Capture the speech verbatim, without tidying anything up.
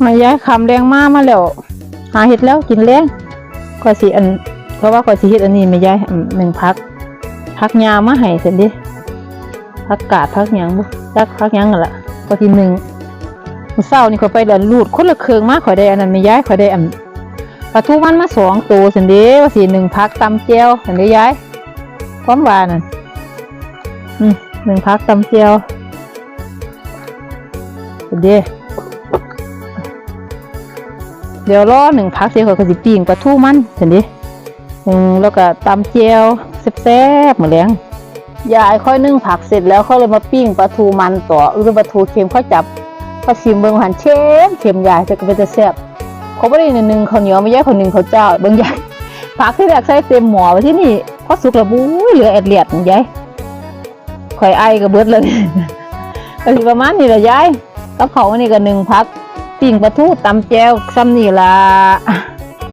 มาย้ายคำแรงมามาแล้ว หาเฮ็ดแล้วกินแรง ก็สิอัน เพราะว่าก็สิเฮ็ดอันนี้แม่ยาย อืม หนึ่งผัก ผักหญ้ามาให้ซั่นเด้ ผักกาดผักหยังบ่จักผักหยังนั่นล่ะ ก็สิหนึ่ง มื้อเช้านี่ข้อยไปละรูดคนละเครื่องมา ข้อยได้อันนั้นแม่ยาย ข้อยได้อัน ปลาทูมันมาสองตัวซั่นเด้ ว่าสิหนึ่งผักตำแจ่วซั่นเด้ยาย ความว่านั่น อืม หนึ่งผักตำแจ่วซั่นเด้ เดี๋ยวรอหนึ่งผักเสร็จข้อยก็สิปิ้งปลาทูมันซั่นเด้ อืม แล้วก็ตำแจ่วแซ่บๆ มื้อแลง ยาย ข้อยนึ่งผักเสร็จแล้ว ข้อยเลยมาปิ้งปลาทูมันต่อ เออ ปลาทูเค็ม ข้อยจับ ข้อยชิมเบิ่งหั่น เค็ม เค็มยาย แต่ก็เป็นตาแซ่บ ข้อยบ่ได้นึ่งข้าวเหนียวแม่ยาย ข้อยนึ่งข้าวเจ้า เบิ่งยาย ผักที่แรกใส่เต็มหม้อ บัดทีนี้พอสุกแล้ว บุ้ย เหลือแอดเลียดยาย ข้อยไอก็เบิดเลย ก็สิประมาณนี้แหละยาย กับข้าวมื้อนี้ก็นึ่งผัก ปิ้งปลาทู ตำแจ่ว ซ่ำนี่ล่ะ